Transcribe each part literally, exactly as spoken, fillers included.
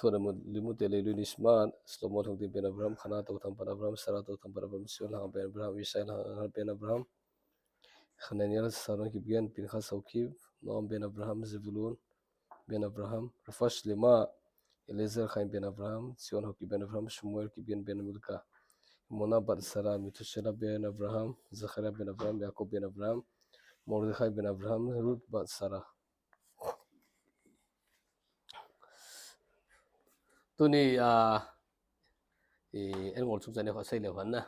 Tohu Elimu, Elimu Te'elu Nishmat, Shlomo Lhungdim ben Avraham, Hana Tohu Tham Pan Avraham, Sara Tohu Tham Pan Avraham, Shu'em Lhang ben Avraham, Yishai Lhang ben Avraham, Hananiel Saron Kipgen, Pinchas Haokip, Noam ben Avraham, Zevulun ben Avraham, Refash Lema, Eliezer Chaim ben Avraham, Zion Haokip ben Avraham, Shmuel Kipgen ben Milka, Mona bat Sara, Metushalah ben Avraham, Zechariah ben Avraham, Yaakov ben Avraham, Mordechai ben Avraham, Ruth bat Sara. Tuni, ah, i, en ngol chungchang neokhat sei leu hen na.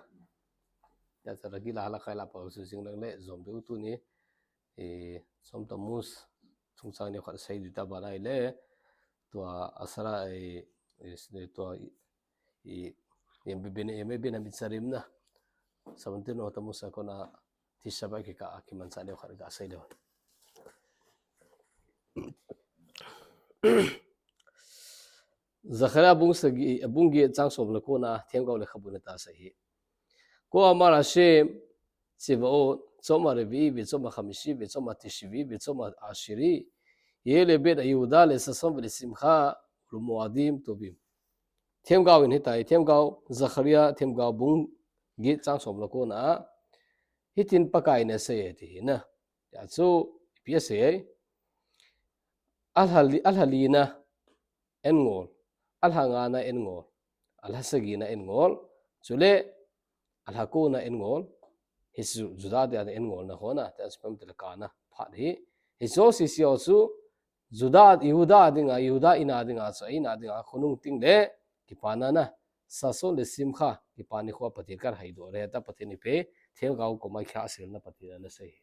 Tia cha ragi la hala kai la pa su jing lang le jom deu tuni, i, Tzom Tammuz chungchang neokhat sei ding ta ban ahile, tua Asara, i, i, tua, i, i, Yemim Be'enim, Yemim Be'enim Mitzarim na. Seventeen of Tammuz a kona Tisha B'Av kikah a kimanchah neokhat ga sei leu hen. Zechariah bung sagi, bung get chang som le ko na, themgao lekhabu na ta sei hi. כה אמר השם צבאות, צום הרביעי וצום החמישי וצום התשיעי וצום העשירי יהיה לבית יהודה לששון ולשמחה ולמועדים טובים. Themgao in hitia, themgao Zechariah, themgao bung get chang som le ko na, hitin Pakai in asei e ti hi na. Tia chu, ipi asei e. Alha li, alha li na en ngol, alha nga na en ngol, alha sagi na en ngol, chule alha ko na en ngol, hichu Juda te a en ngol na ho na, te a chu pam te le ka na phat hi. Hichu sisi ho chu Juda, Yehuda dinga, Yehuda in a dinga, chu in a dinga, khonung ting le kipana na, ששון ושמחה, kipa nikho Pathen kan haidoh le ta Pathen in pe, themgao koma khah sil na Pathen in ana sei.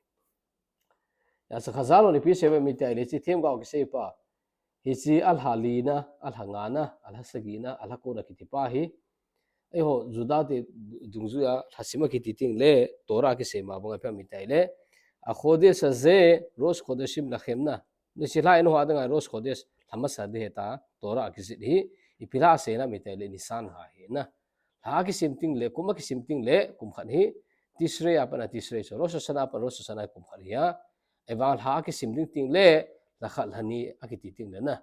Tia chu Chazal hon ipi asei em tia ile, hiche themgao kisei pa. Hiche alha li na, alha nga na, alha sagi na, alha ko na kiti pa hi. Eiho, Juda te dungjuia lhasim a kiti ting le, Torah a kisei ma bang a ipi ham tia ile. החודש הזה, ראש חודשים לכם na. Hiche lha in ho a dinga Rosh Chodesh, lha masa ding ahi ta, Torah a kijih hi. Ipi lha asei na em tia ile, Nisan lha hi na. Lha kisim ting le, kum a kisim ting le, kum khat hi, Tishrei a pat na Tishrei chu, Rosh Hashanah a pat Rosh Hashanah kum khat hi a. Ahivang lha kisim ding ting le, lha khat lha ni a kiti ting le na.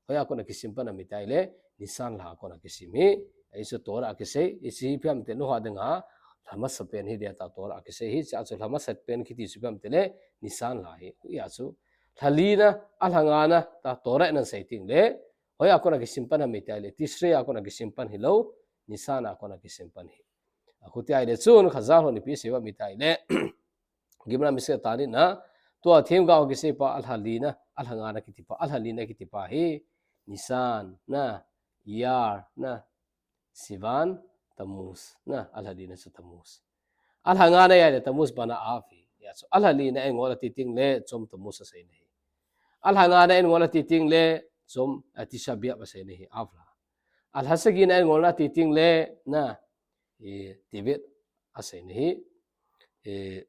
Hoiya kona kisim pan em tia ile, Nisan lha kona kisim hi. Hichu Torah a kisei, hiche hi ipi ham tia ile, ho a dinga, lha masa pen hi dia ta Torah a kisei hi, hiche a chu lha masa pen kiti chu ipi ham tia ile, Nisan lha hi. Hoiya chu, lha li na, alha nga na, ta Torah in ana sei ting le, hoiya kona kisim pan em tia ile, Tishrei a kona kisim pan hilou, Nisan a kona kisim pan hi. A, chutia ile chun Chazal hon ipi asei em tia ile. Gemara Masechet Ta'anit na, tua themgao kisei pa alha li na, alha nga na kiti pa, alha li na kiti pa hi. Nisan na, Iyar na, Sivan, Tammuz na, alha li na chu Tammuz. Alha nga na ya ile Tammuz bana afi. Tia chu alha li na en ngol ati ting le, Tzom Tammuz asei na hi. Alha nga na en ngol ati ting le, Tzom, a, Tisha B'Av asei na hi, Av lha. Alha sagi na en ngol na ati ting le, na, i, Tevet asei na hi. I,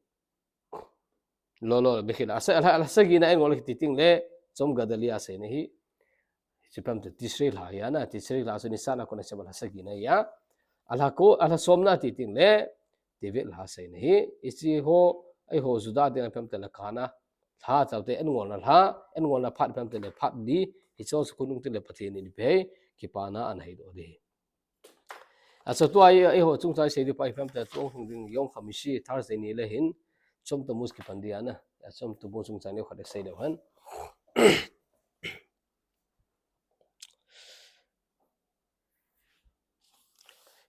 lo, lo, mechila. Asa, alha, alha sagi na en ngol ati ting le, Tzom Gedalia asei na hi. Chu ipi ham tia Tishrei lha hi a na, Tishrei lha chu Nisan a kona sem alha sagi na hi a. Alha ko, alha som na ati ting le, Tevet lha asei na hi. Hiche ho, eiho Juda dinga ipi ham tia ile ka na, lha chau te en ngol na lha, en ngol na phat ipi ham tia ile phat li, hichu chu khonung ting le Pathen in pe, kipana ana haidoh ding. A, chu tua hi, eiho chungchang sei ding pa ipi ham tia ile tua hung ding Yom Khamishi, Thursday ni le hin, Tzom Tammuz kipan ding ahi na. A, Tzom Tammuz chungchang neokhat sei leu hen.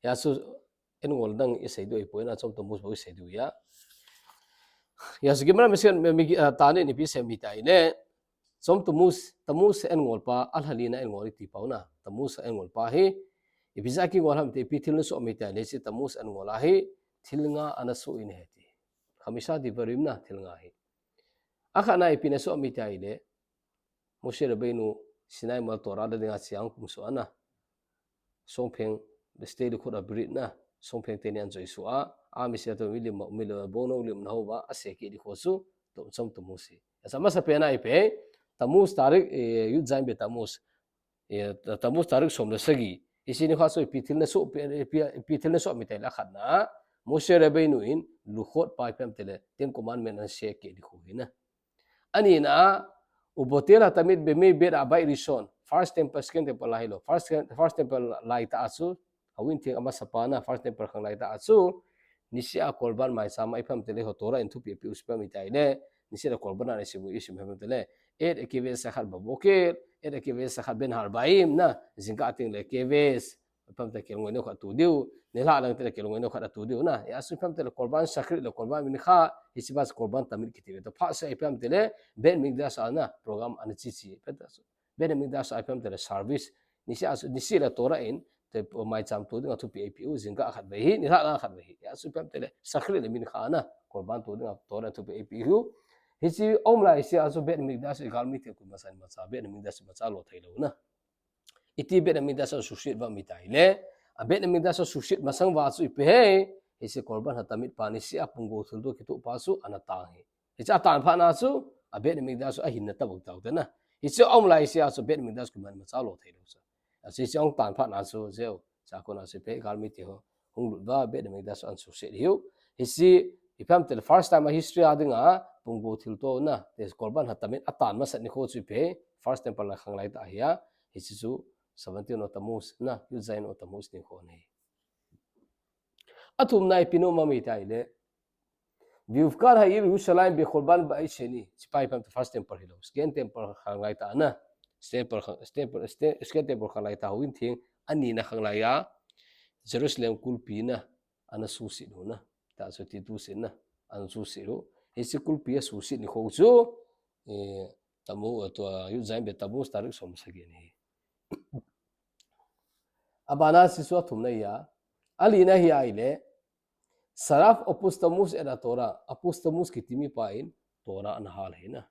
Tia chu en ngol dang isei diu ahipoi na, Tzom Tammuz bou isei diu ahi. Tia chu Gemara Masechet, mi, mi, a, Ta'anit in ipi asei em tia ile. Tzom Tammuz, Tammuz en ngol pa, alha li na en ngol iti pau na. Tammuz en ngol pa hi, ipi jeh a kingol ham tia, ipi thil nasoh em tia ile, hiche Tammuz en ngol a hi, thil nga ana soh in ahi ti. Khamisha Devarim na, thil nga hi. Akhat na ipi nasoh em tia ile, Moshe Rabbeinu Sinai mol Torah la dinga chang kum soh a na. Songpheng, state khut a brit na, songpheng teni ana jui soh a, a mi se to mi lim, mi lo, bono lim na ho va, asei kit ding ho chu, to, Tzom Tammuz hi. Asa masa pen a ipi, Tammuz tarik, eh, Yud Zayin be Tammuz, eh, Tammuz tarik som le sagi. Hiche nikho chu ipi thil nasoh, ipi, ipi, ipi thil nasoh em tia ile akhat na. Moshe Rabbeinu in, Luchot pa ipi ham tia ile, Ten Commandment ana share kit ding ho hi na. Ani na, ובטל התמיד בימי בית הבית ראשון, First temple, second temple lai hilou. First, first temple lai tah a chu, houin theng amasapa na, first temple khang lai tah a chu, niseh a Korban maicham a ipi ham itile ho Torah in thupeh peh u chu ipi ham itile, niseh a Korban a isim u, isim ipi ham itile, et keves echad beboker, et keves echad ben harbaim na, jingkah teng le keves, ipi ham itile kelngoi neo khat to diu, nilhah lang teng le kelngoi neo khat to diu na. Hijeh a chu ipi ham itile Korban shachrit le Korban mincha, hiche pa chu Korban tamid kiti ve. Tua phat seh a ipi ham itile, Beit Hamikdash a na, program ana che che. Beit Hamikdash a ipi ham itile service. Niseh a chu, niseh le Torah in, te maicham to dinga thupeh eipeh u, jingkah khat vei hi, nilhah lang khat vei hi. Hijeh a chu ipi ham itile, shachrit le mincha na, Korban to dinga Torah thupeh eipeh u. Hiche aum lai seh a chu Beit Hamikdash igalmi te koimasan imacha, Beit Hamikdash imacha lo thei lou na. Iti Beit Hamikdash a suhset uvam itile, a Beit Hamikdash a suhset masang uva chu ipi ham, hiche Korban Hatamid pa niseh a punggo thilto kitoh pa chu ana tang hi. Hiche atan phat na chu, a Beit Hamikdash chu ahinna tabang tau te na. Hiche aum lai seh a chu Beit Hamikdash koiman imacha lo thei lou chu. Achu hiche aum tan phat na chu, jeh u, chakona chu ipi ham igalmi te ho hung lut uva, Beit Hamikdash chu ana suhset hiu. Hiche, ipi ham itile first time a history a dinga, punggo thilto na, te Korban Hatamid atan masat nikho chu ipi ham, first temple a khang lai tah hi a, hiche chu seventeen of Tammuz na, Yud Zayin of Tammuz nikho ahi. Athumna ipi nom ham itile, ויבכר העיר ירושלים בחורבן בית שני. Hiche pa ipi ham itile first temple hilou. Second temple khang lai tah na. Second temple khang, second temple, second, second temple khang lai tah houin theng. Anina khang lai a, Jerusalem kulpi na, ana suhset u na. Tah chu Titus in na, ana suhset u. Hiche kulpi asuhset nikho chu, eh, Tammuz, tua, Yud Zayin be Tammuz tarik som sagi ahi. Abana chu athumna ahi a. Alina hi ahile, שרף אפוסטמוס את התורה, אפוסטמוס kiti mipa in Torah ana hal ahi na.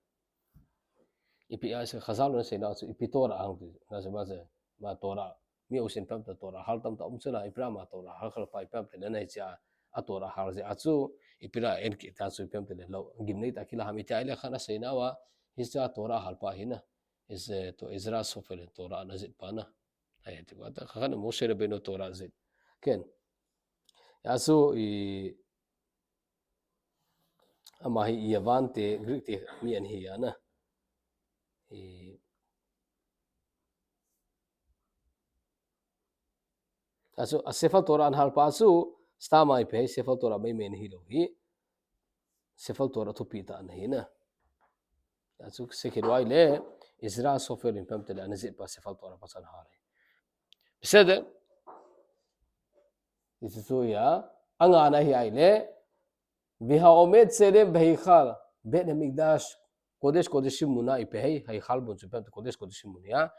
Ipi a, Chazal hon asei nau chu, ipi Torah ham ti, na se ma se, ma Torah, mi jousen ipi ham itile Torah hal tamtah um chu na, ipi a ma Torah hal khel pa ipi ham itile na hiche a, a Torah hal jeh a chu, ipi a en kit a chu ipi ham itile lou, gimnei tah kila ham iti ahile khat asei nauva, hiche a Torah hal pa hi na, Iz-, eh, tua Ezra Sofer in Torah ana jih pa na. Ahi ti uva, ta kha khan Moshe Rabbeinu Torah jih. Ken. Hijeh a chu i, ama hi Yavan te, Greek te mi ana hi a na. I, hijeh a chu, a Sefer Torah ana hal pa chu, stam a ipi ham, Sefer Torah meimei ana hilou hi. Sefer Torah thupi tah ana hi na. Hijeh a chu second uva ahile, Ezra Sofer in ipi ham itile ana jih pa Sefer Torah pa chu ana hal ahi. Beseder. Hiche chu ahi a, angana hi ahile, והעומד צלם בהיכל, בית המקדש, קודש קודשים muna ipi ham, היכל mun chu ipi ham itile קודש קודשים mun ahi a.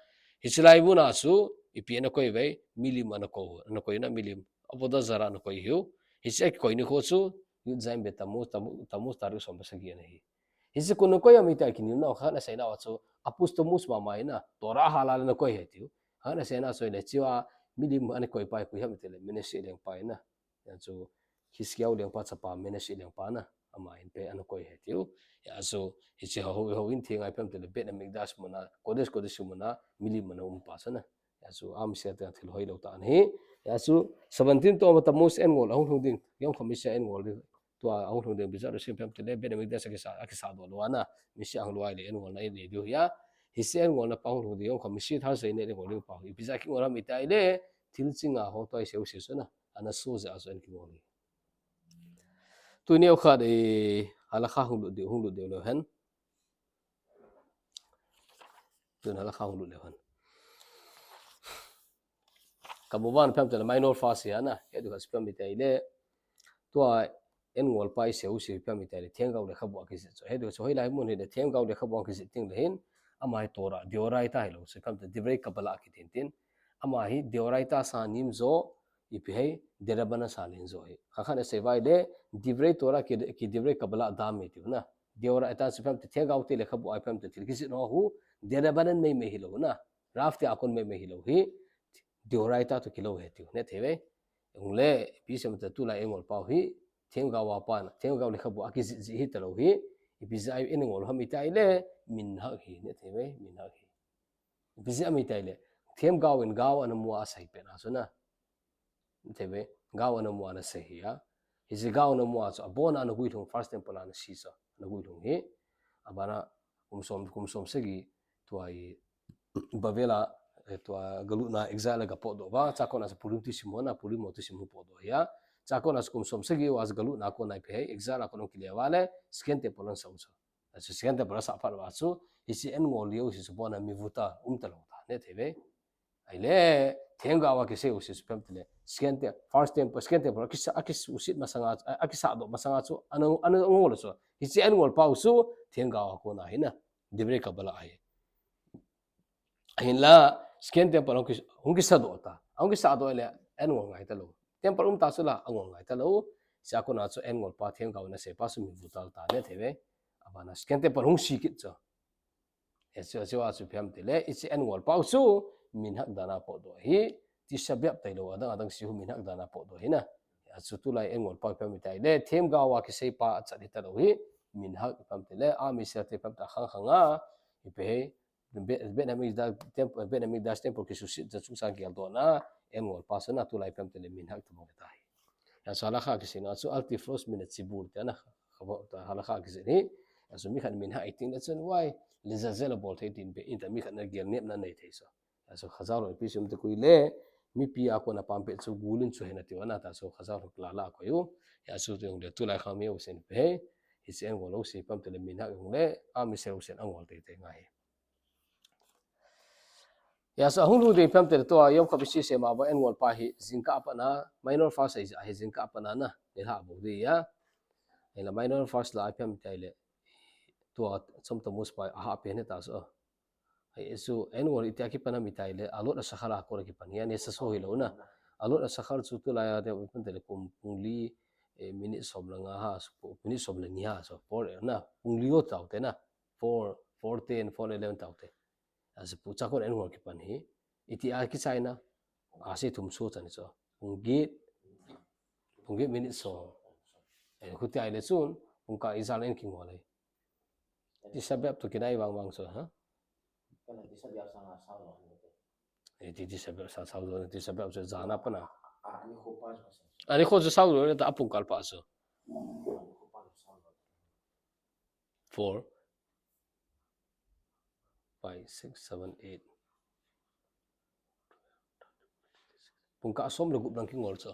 Hiche lai muna chu, ipi ana koi uve, milim ana koi u, ana koi na milim, עבודה זרה ana koi u. Hiche akikoi nikho chu, י"ז בתמוז, תמוז, תמוז תאריך עשרים ושבע ana hi. Hiche koi, ana koi ham iti a kinepna khat ana seina uva chu, אפוסטמוס mama ahi na, Torah hal a le ana koi ahi tiu. Khat ana seina chu ahile, hichea milim ana koi pa hi koi ham itile, Menashe lengpa ahi na. Hijeh a chu Hizkiah lengpa chapa Menashe lengpa na, ama in pe ana koi ahi tiu. Hijeh a chu hiche hou, houin theng a ipi ham itile Beit Hamikdash muna, קודש קודשים muna, milim ana um pa chu na. Hijeh a chu amsia te thil hoilou tah ana hi. Hijeh a chu seventeen toh Tammuz an ngol ahung lhung ding, Yom Khamishi an ngol ding. Tua ahung lhung ding, בעזרת השם ipi ham itile Beit Hamikdash akisa, akisa doh lou a na, Mashiach ahung lou ahile an ngolna anei diu ahi a. Hiche an ngolna pa ahung lhung ding, Yom Khamishi thal sei ne le ngol ding pa. Ipi jeh a kingol ham iti ahile, thil ching a ho tua isei u sei chu na. Ana so jeh a chu an kingol hi. Tuni u khat, eh, halakha hung lut diu, hung lut diu leu hen. Tun halakha hung lut leu hen. כמובן, ipi ham itile minor fast ahi a na. Hijeh a chu ipi ham iti ahile, tua an ngol pa isei u sei ipi ham iti ahile, themgao lekhabu a kijih chu. Hijeh a chu hoilai mun hile, themgao lekhabu a kijih teng le hin, ama hi Torah, דאורייתא hilou, chu ipi ham itile, דברי קבלה kiti tin. Ama hi דאורייתא sangin jo, ipi ham, דרבנן sangin jo ahi. Khat khat in asei uva ahile, דברי תורה כ-, כדברי קבלה דמי tiu na. דאורייתא chu ipi ham itile, themgao te lekhabu a ipi ham itile, thil kijih ho hu, דרבנן meimei hilou na. Rav te a kon meimei hilou hi, דאורייתא toh kilou ahi tiu, neh thei uve. Ahung le, ipi seina tulai an ngol pau hi, themgao a pa na, themgao lekhabu a kijih jih hi talou hi, ipi jeh a an ngol ham iti ahile, מנהג hi, neh thei uve, מנהג hi. Ipi jeh ham iti ahile, themgao in gao ana mu a asei pet na chu na. Neh thei uve, gao ana mu a ana sei hi a. Hiche gao ana mu a chu, abon a ana guilhung, first temple a ana si chu, ana guilhung hi. Abana, kum som, kum som sagi, tua hi, Bavel a, eh, tua galutna exile a gapotdoh uva, chua kona chu Purim tusim hon a, Purim ho tusim hung potdoh ahi a. Chua kona chu kum som sagi uva chu galutna kona ipi ham, exile a kona hung kile uva le, second temple hung sah u chu. Achu second temple asah phat uva chu, hiche an ngol li u hiche chu abona mivutal, umtalou ta, neh thei uve. Ahile, themgao a kisei u hiche chu ipi ham itile, second te-, first temple, second temple, akisa-, akisuhset masanga, a, akisahdoh masanga chu, ana, ana ngol u chu. Hiche an ngol pa u chu, themgao a kona ahi na, Divrei Kabbalah ahi. Ahinla, second temple hung ki-, hung kisahdoh ta. Hung kisahdoh le, an ngol ngai talou. Temple um ta chu la, angol ngai talou. Chua kona chu an ngol pa themgao in asei pa chu mivutal ta, neh thei uve. Abana second temple hung se kit chu. Hiche, hiche a chu ipi ham itile, hiche an ngol pa u chu, minhag dan a potdoh ahi, Tisha B'Av tailou, adang adang se u minhag dan a potdoh ahi na. Achu tulai an ngol pa u ipi ham itile, themgao a kisei pa achat hitalou hi, minhag ipi ham itile, Am Yisrael te ipi ham ita khang khang a, ipi ham, Be-, Beit Hamikdash tem-, Beit Hamikdash temple kisuhset ja chungchang geldohna, an ngol pa chu na tulai ipi ham itile minhag tabang kiti ahi. Achu halakha kiseina chu al tifrosh min hatzibur tia na, kha-, halakha kisei hi. Achu mi khat in minhag ati le chun why, lezazel abol thei tin be, in ta mi khat in gelnepna nei thei chu. Achu Chazal hon ipi asei em itile, mipi a kona pampeh chu gulin chu ahi na tiu ana ta chu Chazal hon kila la koi u. Achu tu jong le tulai khang mi u sen pe. Hiche an ngol u chu ipi ham itile minhag jong le, Am Yisrael u sen angol teitei ngai. Achu ahung lut ding ipi ham itile tua Yom Kippur ise ma ba an ngol pa hi jingkah a pat na, minor fast ahi, ahi jingkah a pat na na, nilhah bou ding ahi. Ahinla minor fast la ipi ham itile, tua Tzom Tammuz pa aha pen ahi ta chu. Ahi chu, an ngol itia kipan ham itile, Alot Ashachar a kona kipan ahi, Netzah chu hilou na. Alot Ashachar chu tulai a, ipi ham itile kum, pung li, eh, minute som le nga ha, pu-, minute som le ni ha, so, four, eh, na, pung li ho tau te na, four, four ten, four eleven tau te. Achu pu chua kona an ngol kipan hi, itia kichaina, asi thum so chan chu, pung get, pung get minute som. Eh, hutia ahile chun, pung kah ijat in kingol ahi. Tisha B'Av toh kinai vang vang chu, ha? Kana Tisha B'Av sanga sao lo. Eh, ti Tisha B'Av sa sao lo, Tisha B'Av chu jan a pat na. Ah, ani kho pa chu sa. Ani kho chu sao lo, ta apung kal pa chu. Ani kho pa chu sao lo. Four, five, six, seven, eight. Pung kah som le gup lang kingol chu.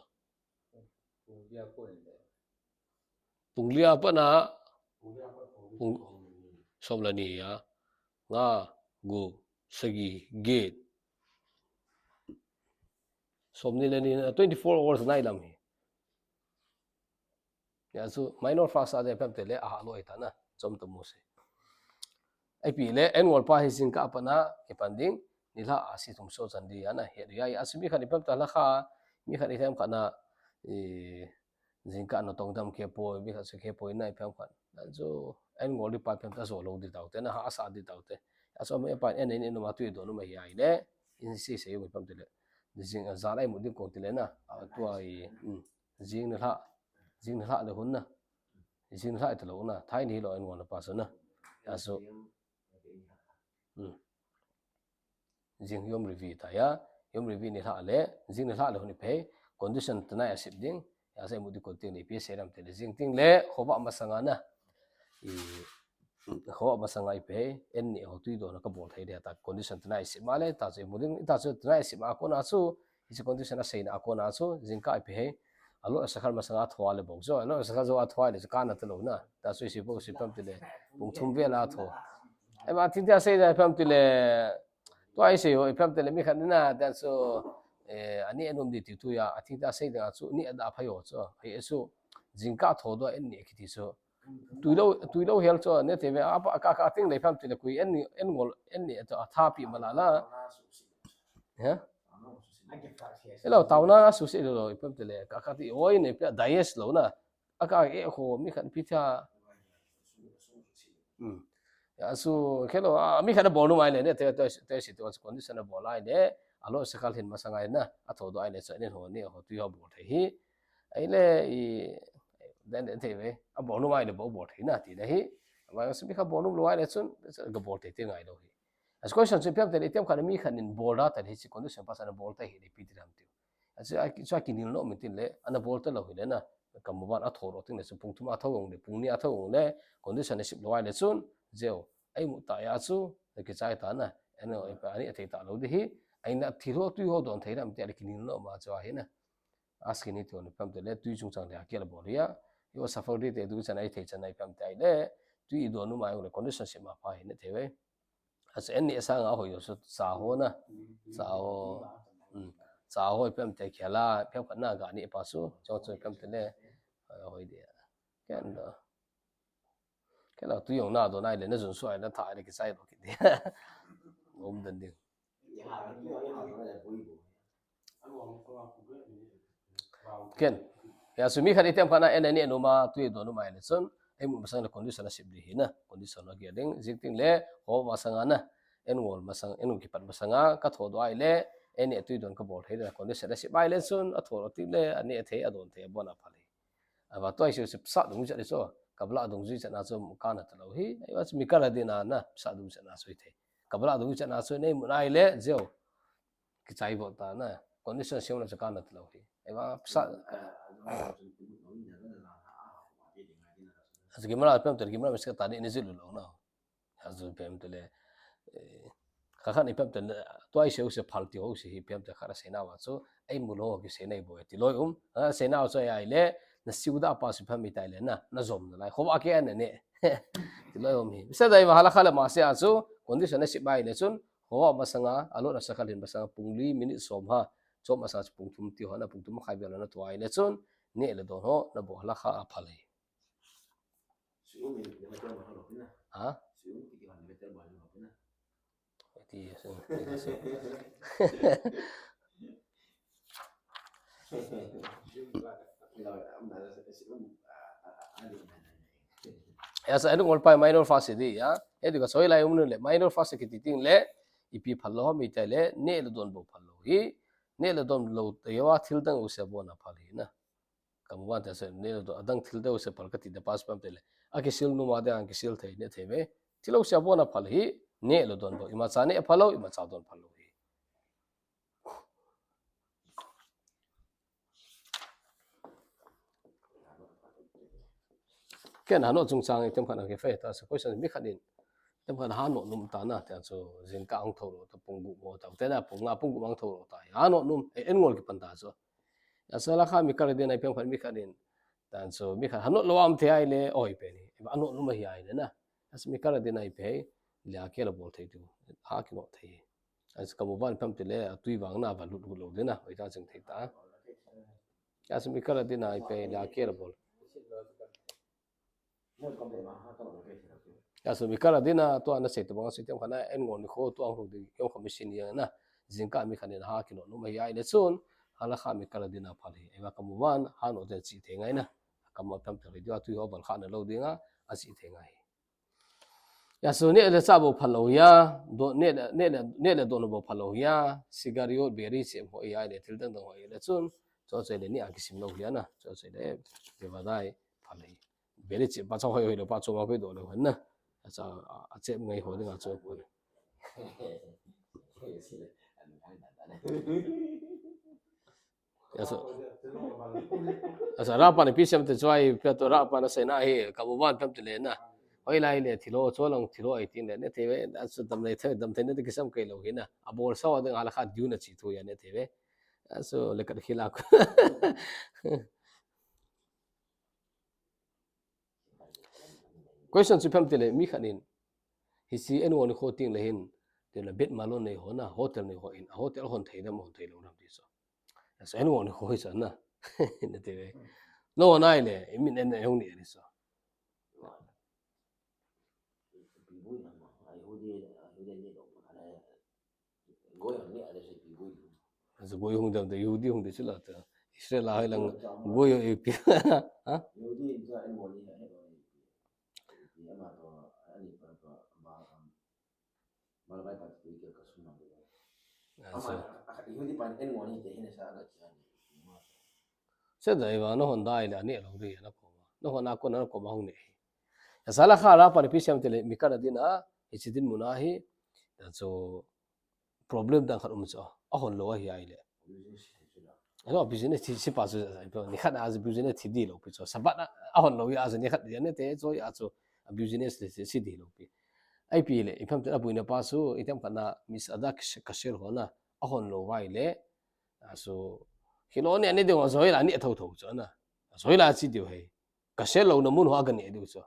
Pung li a pat na, pung som le ni a, nga, gup, sagi, get. Som ni le ni, twenty-four hours nai lam hi. Achu minor fast a ipi ham itile, aha lou ahi ta na, Tzom Tammuz hi. Ipi le, an ngol pa hi jingkah a pat na, kipan ding, nilhah asi thum so chan ding ahi na, het ding ahi. Achu mi khat in ipi ham ita halakha, mi khat in ipi ham khat na, i, jingkah natong dam khe poi, mi khat chu khe poi na ipi ham khat. Achu, an ngol ding pa ipi ham ita jo lou ding tau te na, ha asa ding tau te. Achu, mi pa in an in in ma tui don ma hi ahile, in sei sei u ipi ham itile. Jing, jan a imut ding kong tile na, a, tua i, um, jing nilhah, jing nilhah le hun na. Jing nilhah italou na, thai ni hilou an ngol pa chu na. Achu, um. Jing Yom Revi'i ta ahi, Yom Revi'i nilhah le, jing nilhah le hun ipi ham, condition tonight a sip ding, achu imut ding kong tile ipi sei lam tile, jing teng le, khovah masanga na. I, khovah masanga ipi ham, an ni ho tui don a kabol thei ding ta condition tonight a sip ma le, ta chu imut ding, ta chu tonight a sip ma a kona chu, hiche condition aseina a kona chu, jingkah ipi ham, Alot Ashachar masanga tho a le bou chu, Alot Ashachar jou a tho a le chu kana talou na, ta chu isi bou isi ipi ham itile, pung thum vel a tho. Ahi ma, thil tia sei ding ipi ham itile, tua isei u, ipi ham itile mi khat in na, ta chu, eh, ani an um ding ti tu ahi, a thil tia sei ding a chu, ni a da phai u chu, ahi chu, jingkah thodoh a an ni kiti chu. Tui lou, tui lou hel chu, neh thei uve, a, a, ka, ka teng le ipi ham itile koi, an ni, an ngol, an ni, a, a tha pi ma la la. Ha? Hello, taona suhset lou, ipi ham itile, ka, ka ti, oi, ne, ipi a, digest lou na. A ka, eh, ho, mi khat ipi tia. Hmm. Achu, hello, a, mi khat abol nom a ahile, neh thei, te, te, si, te, condition abol a ahile, Alot Ashachar hin masanga na, athodoh a ahile, chu, ni ho, ni ho, tui ho bol thei hi. Ahile, i, den, den thei uve, abol nom a ahile, bol, bol thei na, ti na hi. Ama, mi khat bol nom lou a ahile, chun, gabol teitei ngai lou hi. Achu question chu ipi ham itile, itiham khat mi khat in bol da ta le hiche condition pa chu ana bol ta hi le ipi ti ham tiu. Achu a, chu a kinel nom in tin le, ana bol talou hile na, kamuban a thodoh teng le chu pung thum a tho jong le, pung ni a tho jong le, condition a sip lou a ahile chun, jeo, a imut ta a chu, kichai ta na, Anu, ipi, ani athei talou ding ahi. Ahin thil ho tui ho don thei ham ti a le kinin lo ma chu ahi na. Asking ni ti ho ni pam te le tui chungchang le akel bol hi a. Yo suffer di te du chan ai thei chan ai pam te ai le. Tui i don nu mai le condition se ma pa hi na thei ve. Asa en ni asa nga ho yo so sa ho na. Sa ho. Mm. Sa ho pam te khela, pam khat na ga ni pa su. Cho cho pam te le. Hoi dia. Ken do. Kei la tu jong na don ai le na jun suai na tha ai le kichai lo kit di. Om dan ding. Ken. Ya sumi khat item khat na en ani anu ma tu i don nu mai le chun. Ei mu masang le condition a sip di hi na. Condition a kia ding. Zik ting le ho masang a na. En ngol masang, en kipat masang a ka tho do ai le. En ni tu i don ka bol thei na condition a sip ai le chun. A tho lo ting le, ani a thei a don thei a bon a phal hi. Ava tu ai siu sip sa dung chat le so. Kabla dung jui chat na so ka na ta lo hi. Ai va mi kala di na na sa dung chat na so i thei. Kabla dung chat na so nei mu nai le jeo. Kichai bo ta na. Condition siu na so ka na ta lo hi. Ai va sa. Asa kimra pem ter kimra miska ta ni ni jilu lo na. Azu pem te le, eh, kha kha ni pem te le, tu ai siu se phal ti ho se hi pem te kha ra se na wa chu, ei mu lo ki se nei bo ti loi um, a se na chu ai le, na siu da pa su pem i tai le na, na jom na lai, kho wa ke an ne. Ti loi um hi. Sa dai wa hala kha le ma se a chu, condition a sip ai le chun, kho wa masang a, a lo na sa kha lin masang a, pung li minute som ha, chom masang a chu pung thum ti ho na, pung thum khai bel na tu ai le chun, ne le don ho, na bo hala kha a phal hi. Ha? Ti, ti, ti. Ya sa, anu ngol pai minor fast di ya. Edu ka soi lai um nu le minor fast kiti ting le ipi phal lo mi tai le ne le don bo phal lo hi. Ne le don lo te wa thil dang u se bo na phal hi na. Kamuvan te se ne le don adang thil dang u se phal ka ti da pas pam te le. A kisil nu ma de ang kisil thei ne thei ve. Thil u se bo na phal hi ne le don bo. Ima cha ne phal lo, ima cha don phal lo hi. Ken hano chungchang item khat a kife ta sa question mi khat in. Item khat hano num ta na te chu jingkah ang tho lo ta pung gup mo ta te na pung nga pung gup ang tho lo ta. Hano num, eh, en ngol kipan ta chu. Ya sa la kha mi kar din ai pem khat mi khat in. Tan chu mi khat hano lo am the ai le oi pe ni. Hano num hi ai le na. Ya sa mi kar din ai pe le a ke la bol thei tu. Ha ki no thei. Asa kamuvan pam te le, a tui vang na va lut lut lo de na, oi ta ching thei ta. Asa mi kar din ai pe la ke la bol. Asa mi kar din a, tu ana sei tu bang sei tem khana, en ngol ni kho, tu ang hu di, yong kha machine yang na, jingkah mi khan in ha ki no, nu ma hi ai le chun, hala kha mi kar din a phal hi, ei va kamuvan, ha no te chi thei ngai na, kamu pam te le, tu a tui ho bal kha na lo ding a, a chi thei ngai. Ya su ne le cha bo phal lo ya, do ne le, ne le, ne le don bo phal lo ya, cigarette, biri che mo ya le thil dang dang ho ya le chun, cho che le ni a kisim lo ya na, cho che le, de ba dai phal le. Biri che pa cho hoi hoi lo pa cho ma ko do lo na. A cha a che ngai ho ding a cho ko. Asa, asa, Rapa ni P C M te choi, pe to Rapa na sei na hi, kamuvan pam te le na. Hoi lai le thilo, cho lang thilo ai tin le, ne te ve, asa dam le the, dam the ne te kisam kai lo hi na. A bol sa wa ding hala kha diu na chi thu ya ne te ve. Asa le kat khila ko. Question chu pem te le mi khat in. Hi si en ngol ni kho ting le hin. Te le bed malone nei ho na, hotel nei ho in. A hotel hon thei dam, hon thei lo dam ti so. Asa en ngol ni kho hi sa na. Ne te ve. No nai le, i min en ne hung ni ni so. Asa goi hung dam te Yehudi hung de chu la ta. Israel a hoi lang goi ho ipi. Ha? Asa. Se dai va, no hon dai le, ani lo ri, na ko. No hon a ko na ko ma hung ne. Asa la kha Rapa ni P C M te le, mi kar din a, hi chi din mun a hi, ta chu problem dang khat um chu. A hon lo a hi ai le. Ano business thi si pa chu, ni khat a business thi di lo pi chu. Sabat a, a hon lo ya chu ni khat ya ne te chu ya chu. A business le si di lo pi. Ahi pi le, ipi ham itile abuina pa chu, itiham khat na, Mizada kasher ho na, ahon lou uva ahile, achu, Khiloni ane diu, ajou la ane thotho chu na. Ajou la chi diu ahi. Kasher louna mun ho aga ne diu chu.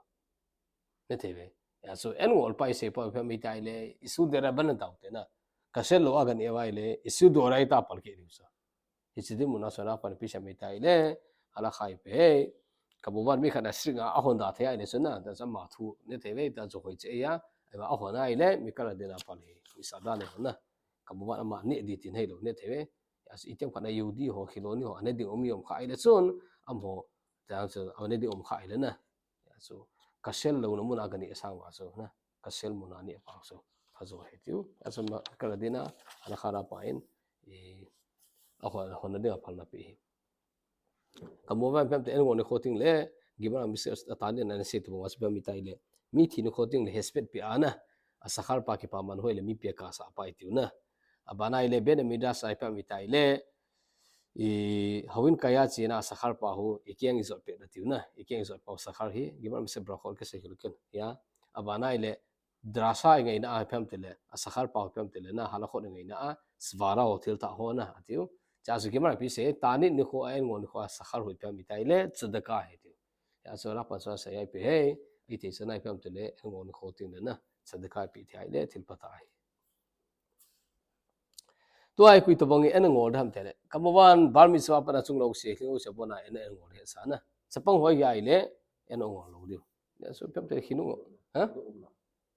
Nathei ve. Achu, en ngol pa isei pa ipi ham itile, issue derabanan tao te na. Kasher lou aga ne uva ahile, issue doraita apalkeh diu chu. Hiche dinmun a chu ana pan ipi ham itile, halakha ipi ham. Kamuvan mi khat na strict a ahon da thei ahile chu na, ta chu ama thu, nathei ve, ta chu hoi che a, ahon ahile, Mikal Adin a pal hi, Mizada le ho na. Kamuvan ama ne di tin hilou, nathei ve. Achu, itiham khat na Yehudi ho, Khiloni ho, ane ding um i um kha ahile chun, amaho, ta chu, ane ding um kha ahile na. Achu, kasher louna mun a aga ne sang uva chu na. Kasher mun a ne pa chu. Phajo ahi tiu. Achu, Mikal Adin a, ana khara pa in, i, ahon, ahon na ding a phalna pe hi. Kamuvan ipi ham itile en ngol nikho teng le, Gemara Masechet Taanis a ana sei tobang a chu ipi ham itile, mi thi nikho teng le hesed pe a na, a shachar pa kipaman ho le mi pia kasah pa itiu na. Abana ahile Beit Hamikdash a ipi ham itile, i, houin kai a chena a shachar pa ho, ikeng ijot peh na tiu na, ikeng ijot pa shachar hi, Gemara Masechet Berachot kisei hilou ken. Ya, abana ahile, drasha ingaina a ipi ham itile, a shachar pa ipi ham itile, na halakhot ingaina a, svara ho thil thah ho na, atiu. Achu Gemara ipi sei, Taanis nikho a en ngol nikho a shachar ho ipi ham itile, tzedakah ahi tiu. Achu, halakha pa chu asei ahi ipi ham, iti chu na ipi ham itile, en ngol nikho teng le na, tzedakah pe thei ahile, thil phatah ahi. Tua hi koi tobang in en ngol ding ham itile. Kamuvan, bar mitzvah pat a chunglou se, lhinglou se bon a en, en ngol ding sa na. Chapang ho ahile, en ngol lou diu. Achu, ipi ham itile khinung. Ha?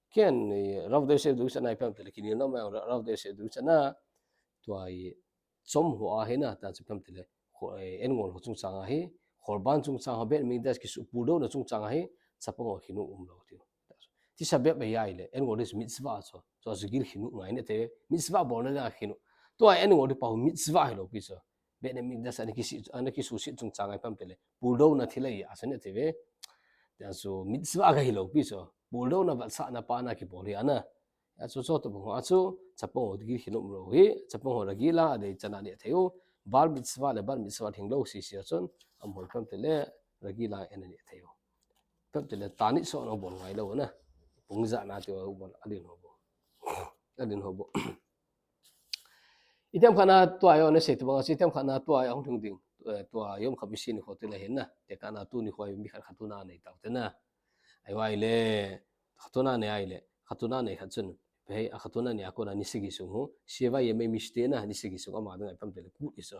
Ken, eh, Rav Dov Yosef Dubin a ipi ham itile, kinel nom a Rav Dov Yosef Dubin a, tua hi, tzom ho a hi na, ta chu ipi ham itile, ho, eh, en ngol ho chungchang a hi, Churban chungchang a, Beit Hamikdash kisuh purdouna chungchang a hi, chapang ho khinung umlou tiu. Tisha B'Av ahi ahile, en ngol ding chu mitzvah chu. Chu chu gil khinung ngai nathei, mitzvah bolna dinga khinung. Tua en ngol ding pa ho mitzvah hilou pi chu. Beit Hamikdash ana kisuh, ana kisuhset chungchang a ipi ham itile, purdouna thil ahi, achu nathei ve. Tia chu mitzvah aga hilou pi chu. Purdouna vatsahna pa na kibol hi ana. Achu, chu tobang a chu, chapang ho gil khinung umlou hi, chapang ho regila a dei chan a ne thei u, bar mitzvah le bat mitzvah lhinglou sese a chun, amaho ipi ham itile, regila a en ne thei u. Ipi ham itile, Taanis chu ana bol ngai lou na. Pung ja na tiu bol, alin ho bou. Alin ho bou. Itiham khat na tua hi ana sei tobang a chu, itiham khat na tua hi ahung lhung ding, eh, tua Yom Khamishi nikho teng le hin na, tekahna tu nikho hi mi khat khatuna nei tau te na. Ahivang ahile, khatuna nei ahile, khatuna nei khat chun, ipi ham, a khatuna nei a kona ni sagi sung hu, sheva yemei mishte na, ni sagi sung ama dinga ipi ham itile kut i chu.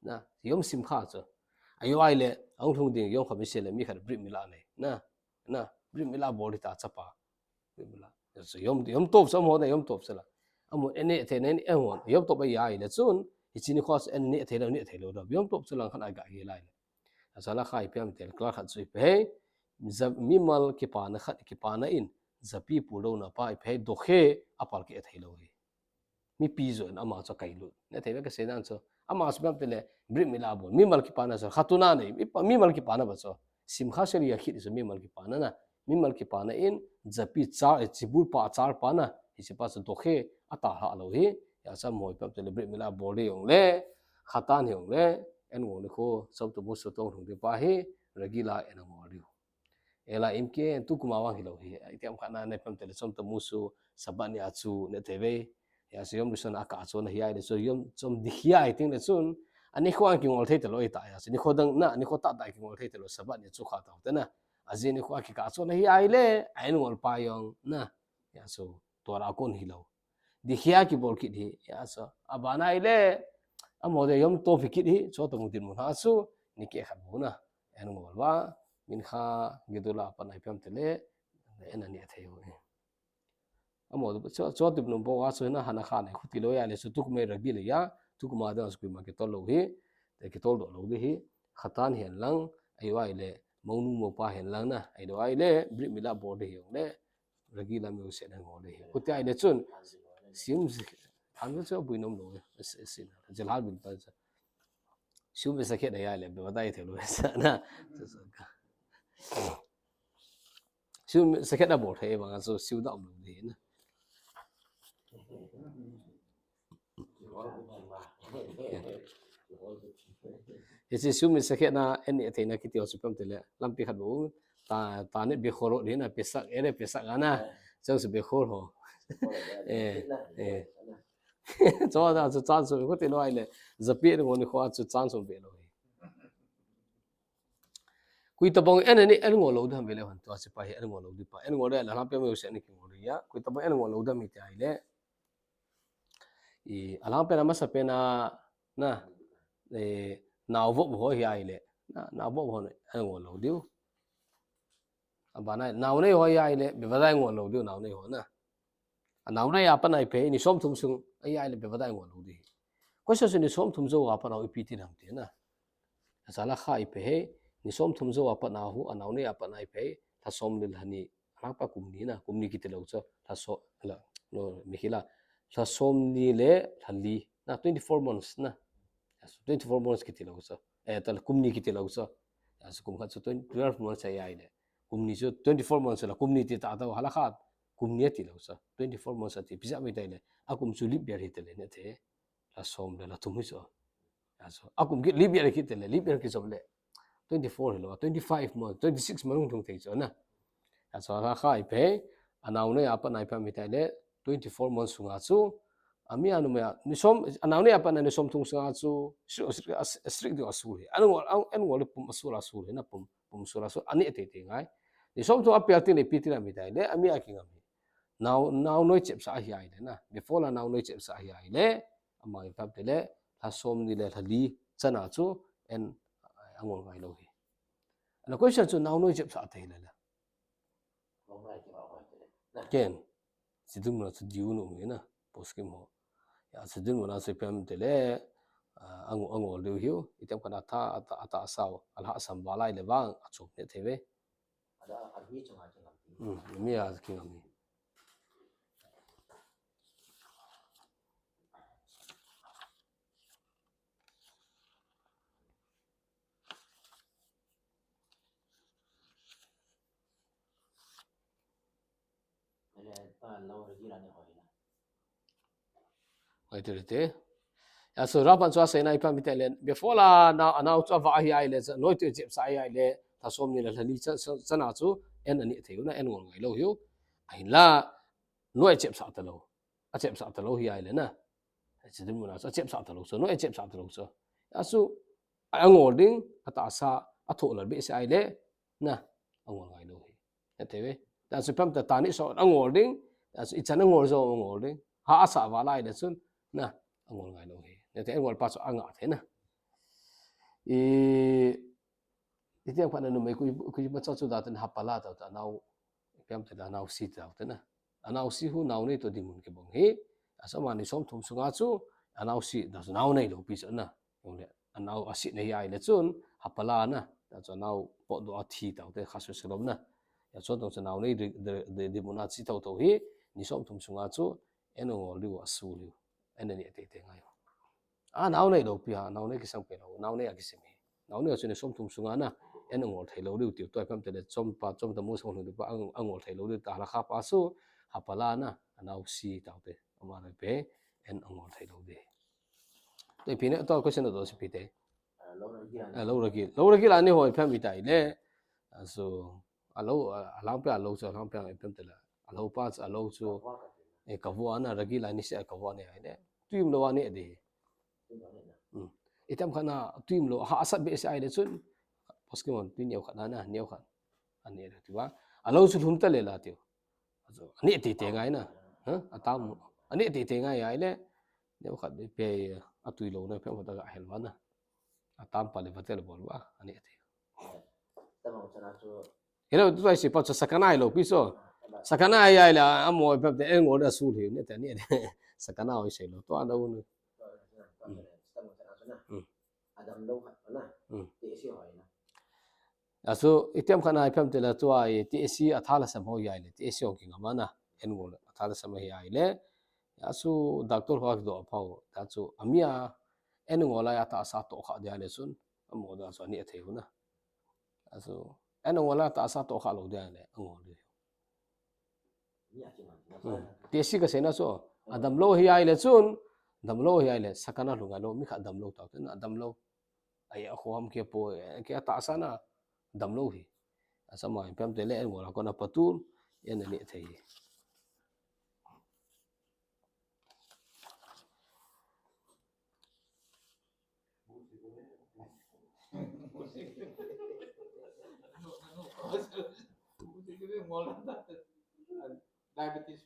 Na, Yom Simcha chu. Ahivang ahile, ahung lhung ding Yom Khamishi le mi khat brit milah nei. Na, na, brit milah bol ding ta chapa. Brit milah. Chu Yom, Yom Tov chu amaho na Yom Tov chu la. Amaho en ne thei na, en ngol. Yom Tov ahi ahile chun, hiche nikho chu en ne thei lou, ne thei lou da. Yom Tov chu lang khat a ga hi lai le. Achu halakha ipi ham itile, klal khat chu ipi ham, ja-, mimal kipana khat, kipana in, japi purdouna pa ipi ham, doche, apalkeh thei lou hi. Mipi joh in ama chu akailut. Nathei ve kasei dan chu. Ama chu ipi ham itile, brit milah bol. Mimal kipana chu, khatuna nei, mipa-, mimal kipana ba chu. Simcha shel yachid chu mimal kipana na. Mimal kipana in, japi char, eh, chibul pa char pa na. Hiche pa chu doche, ata lha lou hi. Hijeh chun amaho ipi ham itile, brit milah bol ding hijong le, khatan hijong le, en ngol nikho, tzom tamuzu toh lhung ding pa hi, regila a en ngol diu. Ela imke, tukum a vang hilou hi. Itiham khat na ipi ham itile, tzom tamuzu, Shabbat ni a chu, nathei ve. Hijeh chun Yom Rishon a kah chon ahi ahile chu, Yom, tzom dichia ahi teng le chun, anikho a kingol thei talou ahi ta, hijeh chun nikho dang na, nikho tah tah kingol thei talou, Shabbat ni chu kha tau te na. Ajeh nikho a kikah chon ahi ahile, a en ngol pa jong na. Hijeh chun, Torah a kon hilou. Dichia kibol kit hi, hijeh chun. Abana ahile, amaho de Yom Tov hi kit hi, chu tamu dinmun a chu, ni keh khat bou na. En ngol uva, Mincha Gedula a pat a ipi ham itile, en ne thei u. Amaho, chu, chu dinmun bou a chu na, hana kha nei, khuti lou ahile chu, tukum a regila a, tukum a dinga chu koima kitol lou hi, te kitol doh lou ding hi, khatan hihen lang, ahivang ahile, mounu moupa hihen lang na, ahivang ahile, brit milah bol ding hijong le, regila a miho set a ngol ding hi. Khuti ahile chun, siyum, han chu abui nom lou, sin, jilhal bin pa chu. Siyum veshachet ahi ahile, bevadai thei lou, sa na. Siyum veshachet abol thei vang a chu, siyum da um lou ding na. Hiche siyum veshachet na, en ne theina kiti ho chu ipi ham itile, lampi khat bou, ta, Taanit Bechorot ding na, Pesach, Erev Pesach a na. Chance be khol ho. Eh, eh. Cho da chu chance be khol ti lou ahile. Japi ngol ni kho chu chance be lou. Koi tabang en ni en ngol lou dam ve le han tua si pa hi en ngol lou di pa. En ngol le la pe mo se ni ki ngol ya. Koi tabang en ngol lou dam hi ti ahile. I, alhang pen a masa pen a, na, eh, nao vop ho hi ahile, na, nao vop ho na, a ngol lou diu. Abana, nao nei ho hi ahile, bevadai ngol lou diu, nao nei ho na. A nao nei a pat na ipi, ni som thum sung, a hi ahile, bevadai ngol lou di. Question chu ni som thum jou a pat na ipi ti nam ti na. Asa la kha ipi he, ni som thum jou a pat na hu, a nao nei a pat na ipi he, lha som le lha ni, alhang pa kum ni na, kum ni kiti lou chu, lha so, la, no, mi hi la, lha som ni le lha li, na, twenty-four months na. Yes, twenty-four months kiti lou chu. Eh, ta kum ni kiti lou chu. Yes, kum khat chu twenty, twelve months a hi ahile. Kum ni chu twenty-four months la, kum ni ti ta ta, hala khat, kum ni ti lou chu. Twenty-four months a ti, pisa mi ta ahile. A kum chu leap year hi te le ne te. Lha som le lha thum hi chu. Aso, a kum ki leap year ki te le, leap year ki som le. Twenty-four hi lou, twenty-five months, twenty-six months thung thei chu na. Aso, kha kha ipi, a nao nei a pat na ipi mi ta le, twenty-four months sunga chu. Ami a numei a, ni som, a nao nei a pat na ni som thum sunga chu, strict, strict, strict diu asul hi. An ngol, an, an ngol pum asul asul hi na pum, pum sul asul, a neh tei tei ngai. Ni som thum a pel ti le ipi ti na mi ta le, ami a kingam hi. Nao, nao noi chepsa a hi ahile na. Before la nao noi chepsa a hi ahile. Ama hi pam te le, lha som ni le lha li, chana chu, en, a ngol ngai lou hi. Ana question chu nao noi chepsa a te hi le la. Ken, sidun muna chu diu nu ngai na, poskim ho. Ya, sidun muna chu pam te le, a, a ngol, a ngol diu hiu, item kana ta, a ta, a ta sao, alha sam valai le vang, a chop ne te ve. Ada, a mi chunga kingam ti. Hmm, mi a kingam ni. Ele, pa, lou ragi la ni hoi na. Ai, te, te. Ya, so, rapan chu a sei na ipi mi te le. Before la, na, a nao chu a va hi ahile, sa, noi tu chepsa a hi ahile, lha som ni le lha li cha, cha, chana chu, en a neh thei u na, en ngol ngai lou hiu. Ahin la, noi chepsa ta lou. A chepsa ta lou hi ahile na. Sidun muna chu, a chepsa ta lou chu, noi a chepsa ta lou chu. Ya, so, a ngol ding, a ta sa, a tho lal be se ahile, na, a ngol ngai lou hi. Ya te ve. Ta chu pam ta ta ni so, a ngol ding, ta chu i chan a ngol jo a ngol ding. Ha a sa valai le chun, na, a ngol ngai lou hi. Ya te a ngol pa chu a nga the na. I, i tiang pa na numei kui, kui ma chu chu da ten hapala ta ta nao, piam te da nao si ta ta na. A nao si hu nao nei to di mun kibang hi. Asa ma ni som thum sunga chu, a nao si da chu nao nei lou pi chu na. Yong le, a nao a si nei ahile chun, hapala na. Ta chu nao pot do a thi ta te kha su su lom na. Ya chon tong chu nao nei di, di, di, di mun a chi to to hi, ni som thum sunga chu, en ngol diu asul hiu. En a neh tei tei ngai. A nao nei lou pi ha, nao nei kisang pe lou, nao nei a kisem hi. Nao nei a chu ni som thum sunga na, en a ngol thei lou diu tiu, tua pam te le chom pa, chom ta mu song lou diu pa, a, a ngol thei lou diu ta la kha pa su, hapala na, a nao si ta te, ama le pe, en a ngol thei lou di. Tua pi ne, tua question to si pi te. A, lou ragi la ni. A, lou ragi, lou ragi la ni hoi pam i ta i le. A, so, a lou, a, a lang pe a lou chu, a lang pe a pam te la. A lou pa chu, a lou chu, e, ka vua na, ragi la ni se, ka vua ni ai le. Tuim lou a ni de. Hmm. Itam khana, tuim lou, ha, asat be se ai le chun. Poskimon, tui neo khat na, na, neo khat. A ni de, tu ba. A lou chu lhum ta le la tiu. A ni ti te ngai na. Ha? A tam, a ni ti te ngai ai le. Neo khat de pe, a tui lou na, pe mo ta ga hel ba na. A tam pa le va te le bol ba, a ni ti. Tamang chana chu. Hello, tu ai si pa chu sakana ai lou pi so. Sakana ai ai la, a mo pe te en ngol da su le, ne ta ni. Sakana ai sei lou, to a lou ni. Tamang chana chu na. Hmm. Adam lou khat na. Hmm. Ti si hoi na. Asu, itiam khat na iphem tila tua i T S C a thala sam ho yai le, T S C ong kingam ana, en ngol a thala sam hi ai le. Asu, doctor ho kido a pau, ta chu, amia, en ngol a ya ta sa to kha dia le sun, amo da chu ani a thei hu na. Asu, en ngol a ta sa to kha lo dia le, angol di. Hmm. T S C ka seina chu, a damlou hi ai le chun, damlou hi ai le, sakana lhung a lo, mi kha damlou tau te na, damlou. Ai, a kho ham kia po, kia ta sa na, damlou hi. Asa mai, pem te le, en ngol a kona patun, en ani thei hi. Diabetes.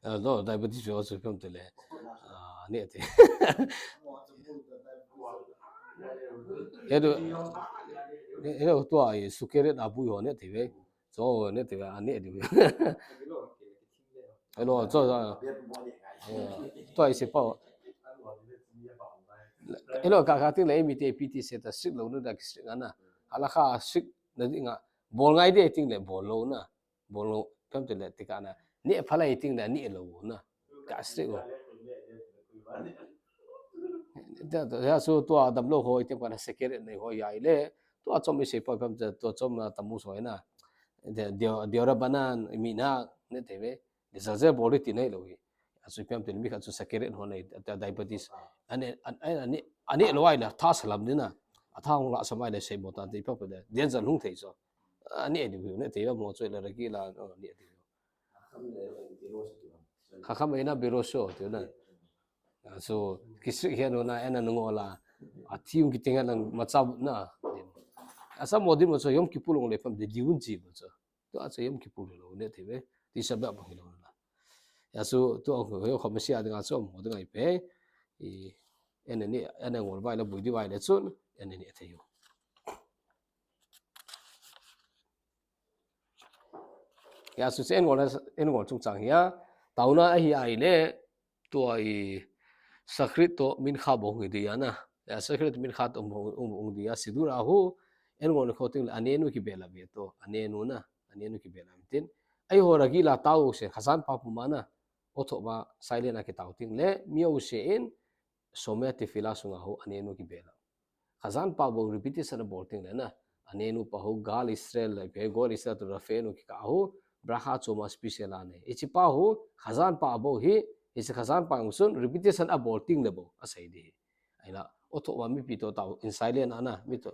Ah, no, diabetes ve chu ipi ham tile. Ah, ne ti. Edo, edo tua i sukeret a bui ho ne ti ve. Cho ne ti ve, a ne ti ve. Elo, cho, cho. Tua i se pa. Elo, ka, ka ting le, mi te piti se ta sik lo nu da ki sik ana. Hala ka sik na di nga. Bol ngai de ting le, bol lo na. Bol lo, kam te le, ti ka na. Ni pha lai ting le, ni lo na. Ka sik lo. Da, da, ya su tua dam lo ho, i tem ka na secret nei ho ya i le. Tua chom i se pa, kam te, tua chom na tamu so na. De, de, de ora banan, mi na, ne te ve. Ni sa se bol ri ti nei lo hi. A chu ipi ham tile mi khat chu saccharin ho nei, ta diabetes. Ani, ani, ani, ani lo ai la, tha salam dina. A tha hung la samai le sei mo ta ti pa pa de. Den jan hung thei so. Ani e di hu ne te mo chu le ragi la, ani e di. Kha kha mai na biro so ti na. A so, kisik hian ho na, ena nungo la. A thiung ki tinga lang ma cha na. Asa mo di mo so yom kipu long le pam de diun ji mo so. Tua chu yom kipu lo ne thei ve. Tisha b'av bang hi lo na. Ya su tu ang ho kha masi a dinga chu mo dinga i pe. I, ene ni, ene ngol vai la bui di vai le chun, ene ni thei u. Ya su chen ngol, en ngol chung chang hi a. Tauna a hi ai le, tua i, Shachrit to Mincha bou hung hi di a na. Ya, Shachrit Mincha to hung, hung, hung di a. Siddur a hu, en ngol ni kho ting le, anenu ki bela ve to, anenu na, anenu ki bela tin. Ai ho ragi la tau se, khazan pa puma na, otho ba silent a ki tau ting le, mi o se in, Shomea Tefillah sunga hu, anenu ki bela. Khazan pa bou repetition a bol ting le na. Anenu pa hu Gal Israel le pe Gal Israel to Rafeinu ki ka hu bracha choma special a ne. Ichi pa hu khazan pa bou hi, ichi khazan pa ngun sun repetition a bol ting le bou a sei di. Ai la, otho ma mipi to tau in silent a na, mi to.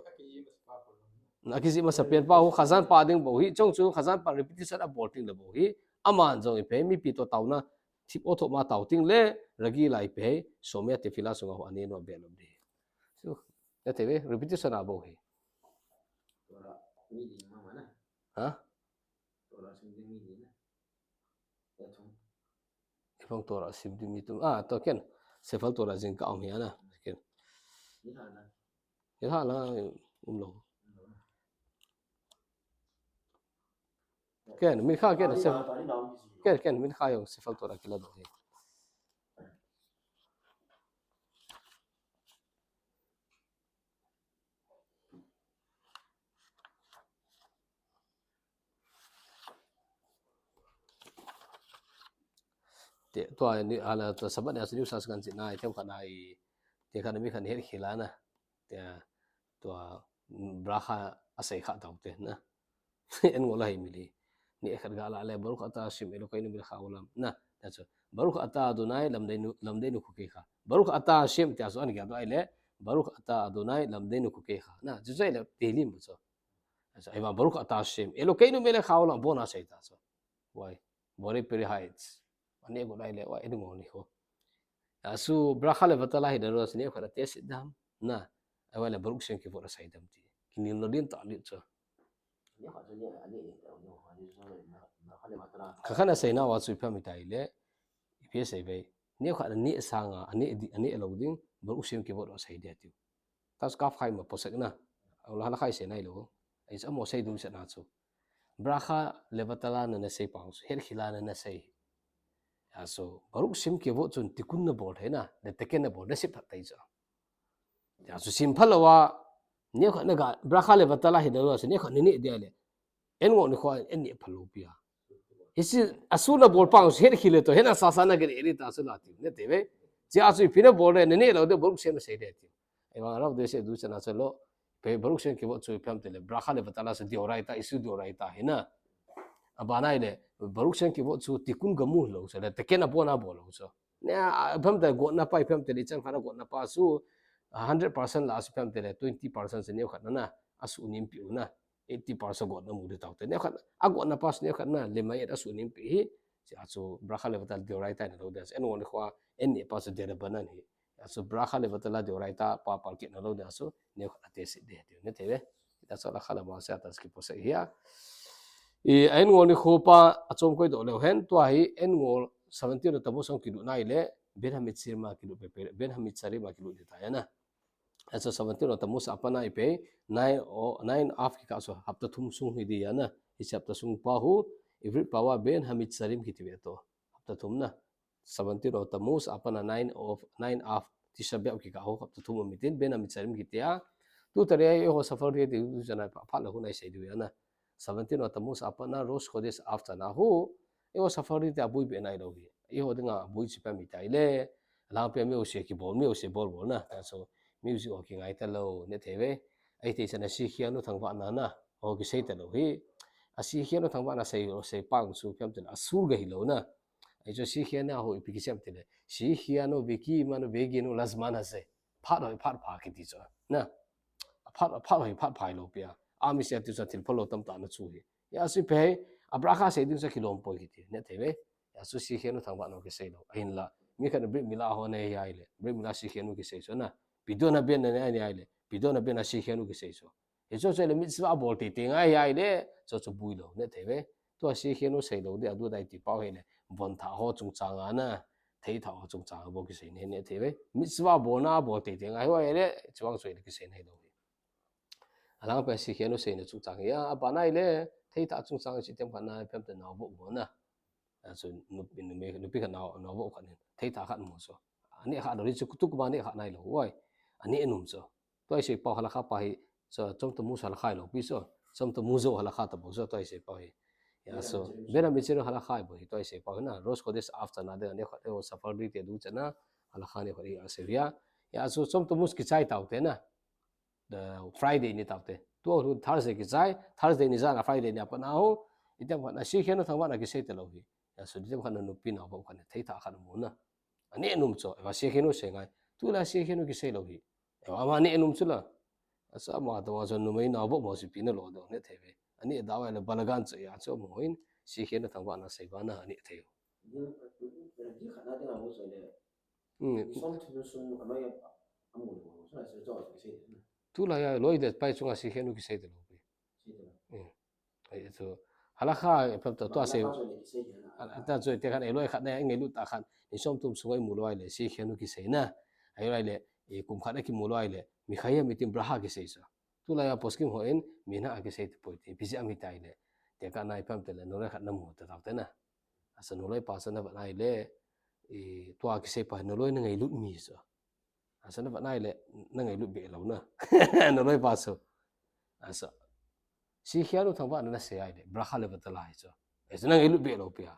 Na ki ji masa pen pa hu khazan pa ding bou hi, chong chu khazan pa repetition a bol ting le bou hi. Aman jong i pe mipi to tau na, thip otho ma tau ting le, ragi lai pe, Shomea Tefillah sunga hu anenu a bela di. So, na te ve, repetition a bou hi. Torah mi di ma ma na. Ha? Torah sim di mi di na. Ya thong. Ifang Torah sim di mi tum. Ah, to ken. Sefer Torah jing ka om hi ana. Ken. Ni ha na. Ni ha na, um lo. Ken, Mincha ken, Sef-, ken, ken, Mincha jong Sefer Torah kila do hi. Te, tua ni, ala, tua Sabbath ni a chu news a chu kan jih na, i them khat na i, te khat na mi khat het khel a na. Te, tua, mm, bracha a sei kha tau te na. En ngol a hi mi li. Ni khat ga la le, Baruch ata Hashem Elokeinu melech haolam. Na, ta chu. Baruch ata Adonai lamdeinu, lamdeinu khukecha. Baruch ata Hashem, te a chu an ga do ai le, Baruch ata Adonai lamdeinu khukecha. Na, chu chu ai le, Tehillim chu. Asa, aiva Baruch ata Hashem Elokeinu melech haolam, bon a sei ta chu. Why? Borei peri haiz. Ani go dai le, wa, en ngol ni ho. Asu bracha levatala hi da ro sini khat a te sit dam. Na. Aiva le Baruch Shem Kevod a sei dam ti. Ki nil no din ta li chu. Kha khan a sei na wa chu ipi ham i tai le. Ipi sei ve. Ni khat a ni sanga, ani di, ani lo ding, Baruch Shem Kevod a sei de ti. Tas kaf khai ma posek na. Au la la khai se nai lo. Ai sa mo sei dum se na chu. Bracha levatala na na sei pang su. Her khila na na sei. Ya so, Baruch Shem Kevod chun tikun na bol thei na. Na teken na bol na sip phat tai chu. Ya so, sim phat lo wa. Ni khat na ga, bracha levatala hi da lo su. Ni khat ni ni dia le. En ngol ni kho en ni pha lo pia. Hi si, asu na bol pang su, her khile to, hena sa sa na ke ni ta su la ti. Ne te ve. Chi asu ipi na bol re, ne ne lo de Baruch Shem na sei de ti. Ai wa rav de se du chana se lo. Pe Baruch Shem Kevod chu ipi ham te le. Bracha levatala se deoraita, isu deoraita hi na. Abana le, Baruch Shem Kevod chu tikun gamul lo, se le, teken a bon a bol lo, so. Ne, a, ipi ham te gotna pa, ipi ham te le, chang khat a gotna pa su, a hundred percent la su ipi ham te le, twenty percent se neo khat na na, asu nim pi u na, eighty percent gotna mu de tau te. Neo khat, a gotna pa su neo khat na, lemayet asu nim pi hi, si a chu bracha levatala deoraita na lo de, en ngol ni kho, en ni pa su derabanan hi. Achu bracha levatala deoraita pa palkit na lou dia chu neokhat ate se de tiu ne thei ve. Ita chu halakha lama se ata kipoh se hia. I, a en ngol nikho pa achom koi doh leu hen, tua hi en ngol seventeen of Tammuz a kilut nai le, Ben Hamitzarim a kilut pe pe, Ben Hamitzarim a kilut ding tai ana. Achu seventeen of Tammuz a pat a ipi, nine o, nine Av kikah chu hapta thum sung hi ding ana. Hiche hapta sung pa hu, Ivrit pao a Ben Hamitzarim kiti ve to. Hapta thum na. Seventeen of Tammuz a pat a nine of, nine Av, Tisha B'Av kikah ho hapta thum um intin, Ben Hamitzarim kiti a. Tu tari a eiho Sefardite te tu chana phat la hu nei sei diu ana. Seventeen of Tammuz a pat a Rosh Chodesh Av chana hu, eiho Sefardite te abui be nai lou hi. Eiho dinga abui chu ipi ham itileh, alangpi a music kibol, music bol bol na. Tua chu music ho kingai talou ne thei ve. Eite chana Sheikhianu thangvahna na ho kisei talou hi. A Sheikhianu thangvahna sei, sei pa chu ipi ham itileh, asur ga hilou na. Ahi chu Sheikhianu ho ipi kisei ham itileh, Sheikhianu veki manu veginu lazman haze. Phat ho phat pha kiti chu. Na. Phat, phat ho phat pha lou pi a. Ami se ati chu thil phalou tamtah na chu hi. Hijeh chu ipi ham, a bracha sei ding chu kilom poi kiti ne thei ve. Hijeh chu Sheikhianu thangvahna kisei lou. Ahinla, mi khat in Brit Mila ho nei ahile, Brit Mila Sheikhianu kisei chu na. Pidon haben na nei ahile, Pidon haben a Sheikhianu kisei chu. Hichu chu le mitzvah bol teitei ngai ahile, chu chu bui lou ne thei ve. Tua Sheikhianu sei lou ding, adu dai ti pau hile, von thah ho chungchang a na, thei thah ho chungchang a bou kisei ne, ne thei ve. Mitzvah bolna bol teitei ngai ahile, chuang chu le kisei nei lou hi. Alangpi a Sheikhianu seina chungchang hi, a, abana ahile, thei thah chungchang chu ipi ham itileh, ipi ham itileh naoboh bol na. Achu nupi, nupi, nupi khat nao, naoboh khat in, thei thah khat mu chu. Aneh kha lou, chu kutuk ba neh kha nai lou, oi. Aneh nom chu. Tua isei pau halakha pa hi, chu, Tzom Tammuz halakha lou pi chu. Tzom Tammuz jou halakha ta bou chu, tua isei pau hi. Hijeh chu, Ben Hamitzarim halakha bou hi, tua isei pau hi na, Rosh Chodesh Av chana ding, aneh khat, eiho Sefardite te tu chana, halakha aneh khat hi asei hia. Hijeh chu, Tzom Tammuz kichai tau te na. The Friday ni tau te. Tua hu Thursday kichai, Thursday ni jan a Friday ni a pat a hu, ipi ham itileh Sheikhianu thangvahna kisei talou hi. Hijeh chu ipi ham itileh nupi naoboh khat in thei thah khat mu na. Aneh nom chu, eiva Sheikhianu sei ngai. Tulai Sheikhianu kisei lou hi. Eiva ama aneh nom chu la. Achu ama tua chu numei naoboh mo chu ipi na lo dong ne thei ve. Aneh dau le balagan chu hijeh chu mo hin Sheikhianu thangvahna sei ba na aneh thei. Hmm. Tulai a loi le pai chunga Sheikhianu kisei talou pi. Hmm. Ahi chu. Halakha, ipi ham itileh, tua sei. Ata chu te khan, eiloi khat na, ngailut tah khan, ni som thum sunga imu lou ahile, Sheikhianu kisei na. Ahilou ahile, i kum khat a kimu lou ahile, mi khat a meeting bracha kisei chu. Tulai a poskim ho in, minha a kisei tapoi ti, ipi jeh ham itileh. Tekah na ipi ham itileh, naloi khat namu ta tau te na. Achu naloi pa chu na vet na ahile, i tua kisei pa, naloi na ngailut mi chu. Achu na vet na ahile, na ngailut be lou na. Naloi pa chu. Achu. Sheikhianu thangvahna na sei ahile, bracha levatala hi chu. Achu na ngailut be lou pi a.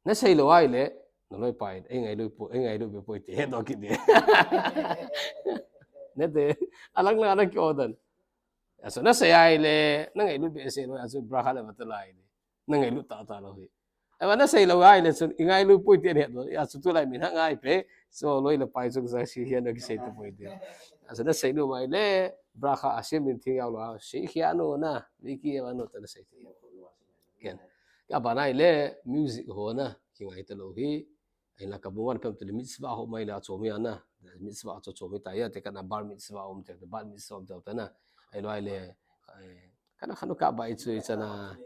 Na sei lou ahile, naloi pa in, ei ngailut poi, ei ngailut be poi ti, hedoh kit ding. Ne te, alang na na ki odan. Achu na sei ahile, na ngailut be sei lou, achu bracha levatala hi. Na ngailut tah tah lou hi. Eiva na sei lou ahile chun, i ngailut poi ti ahet lou. Hijeh chu tulai minha ngai pe. Chu loi le pai chungchang Sheikhianu kisei tapoi ti. Achu na sei lou ahile, bracha a Hashem min theng jao lou, Sheikhianu na, veki manu tia na sei ti. Ken. Abana ahile, music ho na, kingai talou hi. Ahinla kamo van ipi ham itileh mitzvah ho mai la chom hi ana. Mitzvah chu chom hi ta hia, tekah na bar mitzvah um te, bat mitzvah um te na. Ahilou ahile, eh, kana khanu ka bai chu chana.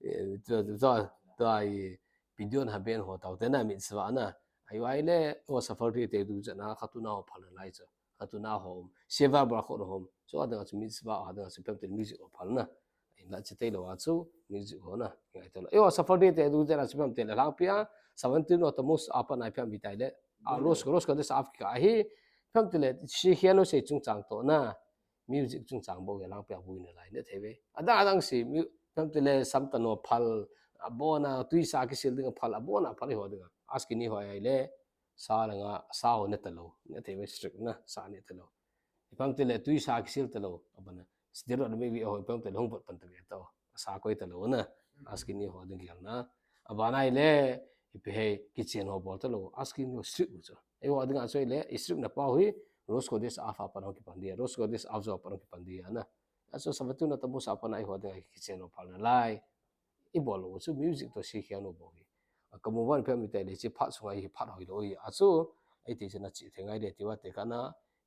Eh, tua, tua, tua, i, pidyon haben ho tau te na mitzvah na. Ahilou ahile, eiho Sefardite te tu chana, khatuna ho phal lai chu. Khatuna ho, sheva brachot ho. Chu adang chu mitzvah, adang chu ipi ham itileh music ho phal na. Ahinla chutei lou a chu, music ho na, ngai talou. Eiho Sefardite te tu chana chu ipi ham itileh alangpi a, seventeen of Tammuz a pat a ipi ham itileh. A, Rosh, Rosh Chodesh Av kikah hi, ipi ham itileh, Sheikhianu sei chungchang toh na, music chungchang bou hi alangpi a bui nalai ne thei ve. Adang adang si, mu-, ipi ham itileh, samtan ho phal, abona, tuisa kisil ding a phal, abona phal eiho dinga. Ashkenazi ho ahile, sa le nga, sa ho ne talou, ne thei ve strict na, sa ne talou. Ipi ham itileh tuisa kisil talou, abana. Sderot le Mevi ho ipi ham itileh hung vot pan ta ve tau. Sa koi talou na. Ashkenazi ho ding gel na. Abana ahile, ipi ham kichen ho bol talou. Ashkenazi ho strict chu. Eiho dinga chu ahile, i strict na pau hi, Rosh Chodesh Av a pat a kipan dia. Rosh Chodesh Av a pat a kipan dia na. Achu seventeen of Tammuz a pat a eiho dinga kichen ho phal nalai. Ibol lou chu music toh Sheikhianu bou hi. A, kamo van ipi ham itileh hiche phat sunga hi phat hoilou hi. Achu, Eiti chana chi thei ngai le tiu a te kana,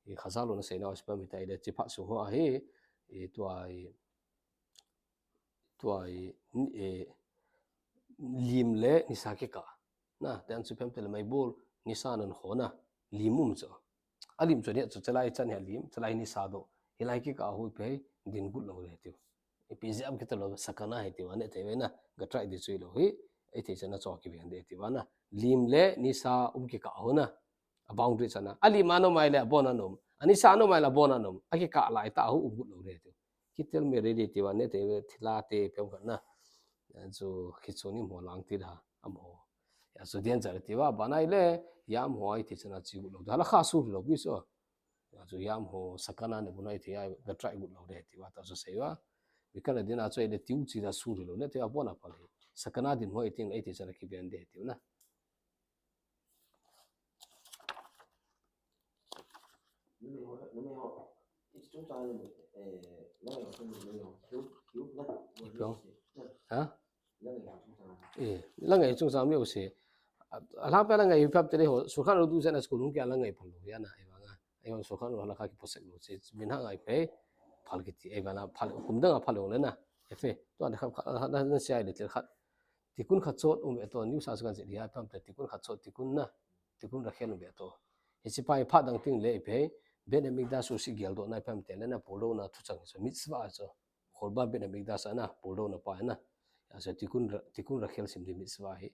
i Khazar lou na sei na hospital mi ta ile chi phat sung ho ahi, i tua i, tua i, i, lim le nisa kikah. Na, te an chu pem te le mai bol, nisa nan kho na, lim um chu. A lim chu ni chu chalai chan he lim, chalai nisa do. Hilai kikah ho ipi, din gut lou le tiu. Ipi jeh ham kita lou, sakana he tiu, ane te ve na, ga try di chu lou hi, eiti chana chu kiven de tiu na. Lim le nisa um kikah ho na, a boundary chana. A lim a nom ai le a bon a nom. A nisa a nom ai le a bon a nom. A kikah lai ta ho um gut lou le tiu. Kitel me ready tiu, ane te ve thila te pem khat na. Chu kichu ni mo lang ti da, am ho. Ya chu dian cha tiu, ba nai le, yam ho ai ti chana chi gut lou. Hala kha su lou bi so. Ya chu yam ho sakana ne bu nai ti ai, ga try gut lou de tiu, ta chu sei va. Mi kana din a chu ai le tiu chi da su lou, ne tiu a bon a pal hi. Sakana din ho ai ting le ti chana kiven de tiu na. Numei ho, numei ho. Ipi ho? Ha? Eh, la ngai chungchang mi u se. A, a lhang pia la ngai pia te le ho, sukhan ro du sen a school hung kia la ngai phal lou, ya na, ai vang a. Ai vang sukhan ro la kha ki posek lou se. Min ha ngai phe, phal kiti, ai vang a phal, kum dang a phal lou le na. E fe, tua de kha, kha, na, na sia le tel khat. Tikkun Chatzot um ve to, news a chu kan se dia pam te Tikkun Chatzot, Tikkun na, Tikkun Rachel um ve to. Hiche pa hi phat dang ting le ipi, Beit Hamikdash u si gel doh na pam te le na, pul doh na thu chang chu, mitzvah chu. Chorban Beit Hamikdash a na, pul doh na pa na. Ya chu Tikkun Ra-, Tikkun Rachel sim di mitzvah hi.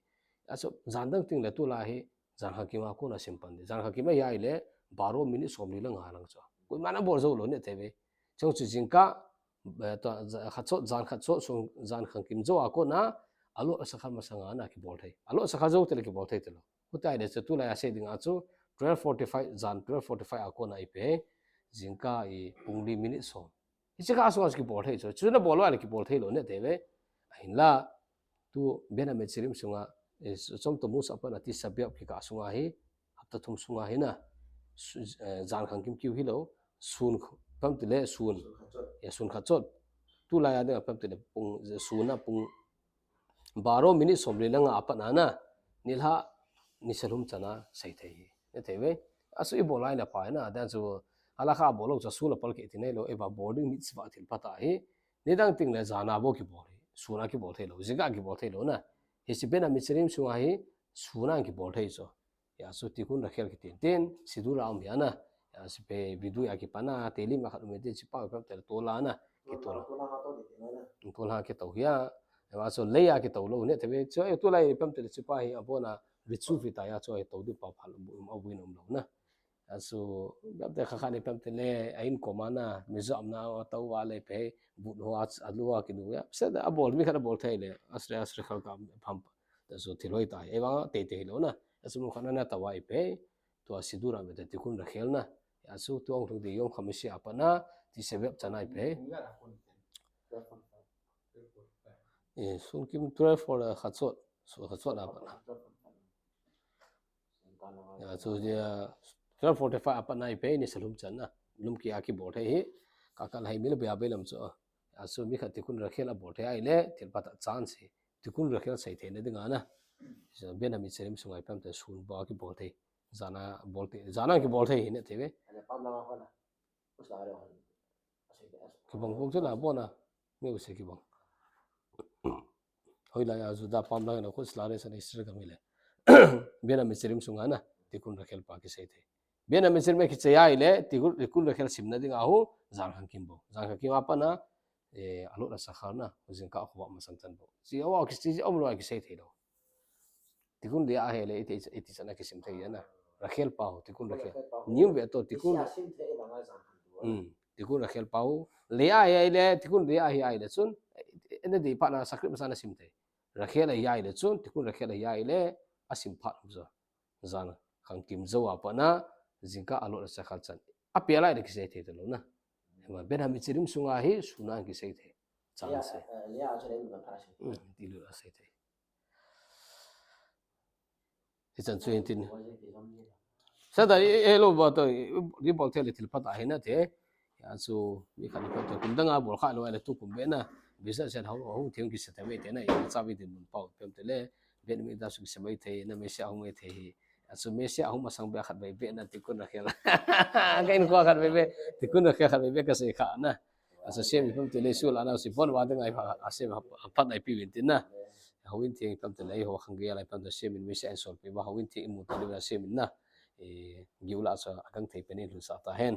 Ya chu jan dang ting le tulai hi, jan khat kim a kon a sim pan di. Jan khat kim a ya ile, baro minute som li le nga lang chu. Koima na bol jou lou ne te ve. Chung chu jingkah, eh, to, ja-, Chatzot, jan Chatzot, sung, jan khat kim jou a kon a, Alot Ashachar masang a na kibol thei. Alot Ashachar jou te le kibol thei te lou. Huti le chu tulai a sei ding a chu, twelve forty-five, jan twelve forty-five a kon a ipi, jingkah i pung li minute som. Hiche kah a sung a chu kibol thei chu. Chu na bol lou le kibol thei lou ne te ve. Ahinla, tu Beit Hametzarim sunga, eh, Tzom Tammuz a pat a Tisha B'Av kikah sunga hi, hapta thum sunga hi na, su-, eh, jan khat kim kiu hi lou, sun kh-, pam ti le sun, ya sun Chatzot. Tulai a ding a pam ti le pung, sun a pung baro minute som li le nga a pat na na, nilhah nisa lhum chana sei thei hi. Ne thei ve. A chu i bol lai le pa na, dan chu halakha bol lou chu sun a pal ke ti nei lou, e ba bol ding mitzvah thil pha ta hi. Nidang ting le jan a bou kibol hi. Sun a kibol thei lou, jingkah kibol thei lou na. Hiche Beit Hametzarim sunga hi sun a kibol thei chu. Ya chu Tikkun Rachel kiti tin, Siddur a um hi a na. Ya chu pe vidui a kipan a, Tehillim a khat um e ti, hiche pa pam te le tol a na. Kitol. Tol a kitou hi a. Ya chu lei a kitou lou ne te ve. Chu e tulai pam te le hiche pa hi a bon a, Ritzu vita ya chu e tou di pa phal, a buin um lou na. A chu, pam te kha kha ni pam te le, a in kom a na, Mizo am na, a tou va le pe, but ho a, a lu a kinu ya. Se da, a bol, mi khat a bol thei le, asre, asre khal ka pham pa. Ta chu thil hoi ta, e vang te te hi lou na. A chu mu khat na na ta va i pe, tua Siddur a me te Tikkun Rachel na. A chu tua ong thung di Yom Khamishi a pat na, Tisha B'Av chana i pe. E, sun kim twelve for the Chatzot, so Chatzot a pat na. Ya, chu dia, twelve forty-five a pat na i pe nisa lhum chan na. Lhum ki a kibol thei hi. Ka kal hai mi le bia be lam chu. Ya, chu mi khat Tikkun Rachel a bol thei ai le, thil pha ta chance hi. Tikkun Rachel sei thei na ding a na. So, Beit Hametzarim sunga i pam te sun ba kibol thei. Jan a bol thei, jan a kibol thei hi ne thei ve. Kibang bang chu na bon a. Mi u se kibang. Hoilai a Juda pam lai na Chutz La'aretz a Israel gam hi le. Beit Hametzarim sunga na, Tikkun Rachel pa kisei thei. Beit Hametzarim kichai ai le, Tikkun, Tikkun Rachel sim na ding a hu, jan khat kim bou. Jan khat kim a pat na, eh, Alot Ashachar na, jingkah khovah masang chan bou. Chi a wa kichi, om lou a kisei thei lou. Tikkun Leah hi le, iti, iti chana kisim thei na. Rachel pa hu, Tikkun Rachel. Ni um ve to, Tikkun. Hmm, Tikkun Rachel pa hu. Leah hi ai le, Tikkun Leah hi ai le chun, ene di pa na script masa na sim thei. Rachel hi ai le chun, Tikkun Rachel hi ai le, a sim phat um zo. Jan khat kim jou a pat na, jingkah Alot Ashachar chan. A pia lai le kisei thei ta lou na. Ema, Beit Hametzarim sunga hi, sun a kisei thei. Chance. Hmm, ti lou a sei thei. Hichan chu hin tin. Sa da, e, e, lo ba to, i, i bol thei le thil pha ta hi na te. Ya chu, mi khat ni pha to, kum dang a bol kha lou le tu kum be na. Business and how, how thing kisa ta ve te na, ya cha ve tin mun pau pem te le. Beit Hamikdash kisa mai thei, na Messiah hung mai thei hi. Achu Messiah ahung masang beh khat vei beh na tikun a khel. Ka in ko khat vei beh, tikun a khel khat vei beh kasei kha na. Achu sem ipam te le sul ana si bon wa ding ai pha, a sem phat ai pi vin tin na. Houin theng ipam te le ho khang gel ipam te sem in Messiah in sol pi ba houin theng imu ta le sem in na. E, giu la chu agang thei pen in lhun sa ta hen.